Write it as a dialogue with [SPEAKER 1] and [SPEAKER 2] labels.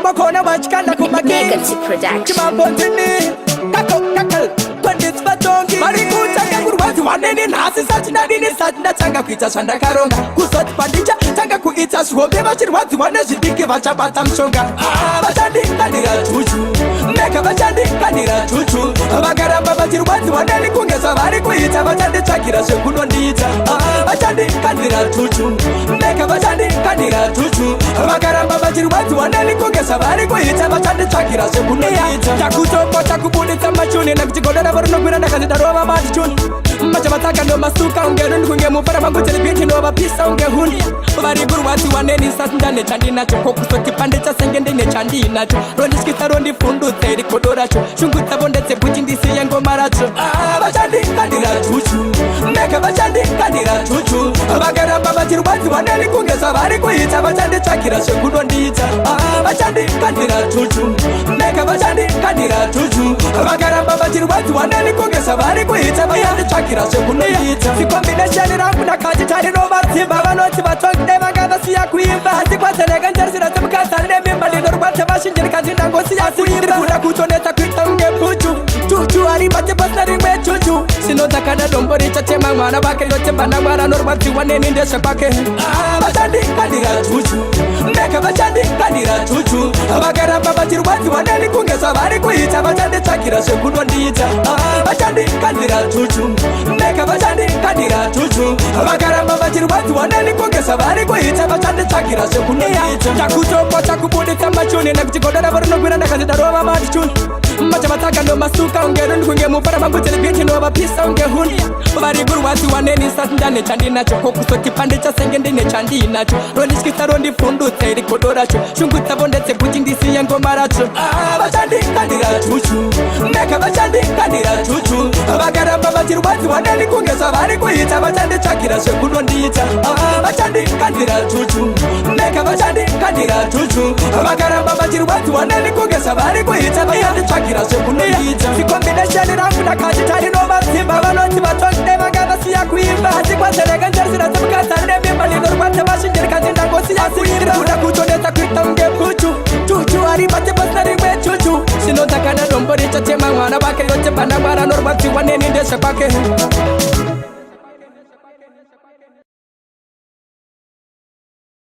[SPEAKER 1] Kumakona vachikanda kumaki.
[SPEAKER 2] Negative Production.
[SPEAKER 1] Chimabonzini kako kakal pandits vatongi vari kutanga kurwadziwa neni nhasi sati ndadini, sati ndatanga kuita zvandakaronga. Kuzoti pandicha tanga kuita zvihombe, vachirwadziwa nezvidiki, vachabata mushonga. Ah, vachandikandira juju meka, vachandikandira juju. Vakaramba vachirwadziwa neni kunge zvavari kuita, vachanditsvagira zvekunondiita. Ah, vachandikandira juju meka, vachandikandira juju. Vakaramba vachirwadziwa neni kunge zvavari kuita, vachanditsvagira zvekunondiita. Takutopota kubuditsa machuni nekuti godo ravo rinokwira. Ndakati ndarova matichuni, machavataka ndomasuka unge rundu, kunge mufara vangu telebiti, ndovapisa unge huni. Vari kurwadziwa neni sati ndane chandinacho, kokusoti pandichasenge ndine chandinacho. Rondityisa, rondifundutse iri godo racho. Shungu dzavo ndedzekuti ndisiye ngoma racho. Ah, vachandikandira juju meka, vachandikandira juju. Vakaramba vachirwadziwa neni kunge zvavari kuita, vachanditsvagira zvekunondiita. Ah, vachandikandira juju meka, vachandikandira juju. Vakaramba vachirwadziwa neni kunge zvavari kuita, vachanditsvagira zvekunondiita. Zikombination rangu ndakati tarinova dzimba, vanoti vatongi dai vanga vasiya kuimba. Asi kwazaneka njarisira semukadzi ane mimba, ndinorwadza vazhinji ndikati ndangosiya kuimba. Kuda kutonetsa kuita kunge puchu chuchu, ari bate pasina rimwe chuchu. Sinodzakada dombo richachema mwana wake, yotemba namwari, anorwadziwa neni ndezvekwake. Ah, vachandikandira juju meka, vachandikandira juju. Vakaramba vachirwadziwa neni kunge zvavari kuita, vachanditsvagira zvekunondiita. Ah, vachandikandira juju meka, vachandikandira juju. Vakaramba vachirwadziwa neni kunge zvavari kuita, vachanditsvagira zvekunondiita. Takutopota kubuditsa machuni nekuti godo ravo rinokwira. Ndakati ndarova matichuni, machavataka ndomasuka unge rundu, kunge mufara vangu telebiti, ndovapisa unge huni. Vari kurwadziwa neni sati ndane chandinacho, kokusoti pandichasenge ndine chandinacho. Rondityisa, rondifundutse iri godo racho. Shungu dzavo ndedzekuti ndisiye ngoma racho. Ah, vachandikandira juju meka, vachandikandira juju. Vakaramba vachirwadziwa neni kunge zvavari kuita, vachanditsvagira zvekunondiita. Ah, vachandikandira juju meka, vachandikandira juju. Vakaramba vachirwadziwa neni kunge zvavari kuita, vachanditsvagira zvekunondiita. Zikombination rangu ndakati tarinova dzimba, vanoti vatongi dai vanga vasiya kuimba. Asi kwazaneka njarisira semukadzi ane mimba, ndinorwadza vazhinji ndikati ndangosiya kuimba. Kuda kutonetsa kuita kunge puchu chuchu, ari bate pasina rimwe chuchu. Sinodzakana dombo richachema mwana wake, yotemba namwari, anorwadziwa neni ndezvekwake.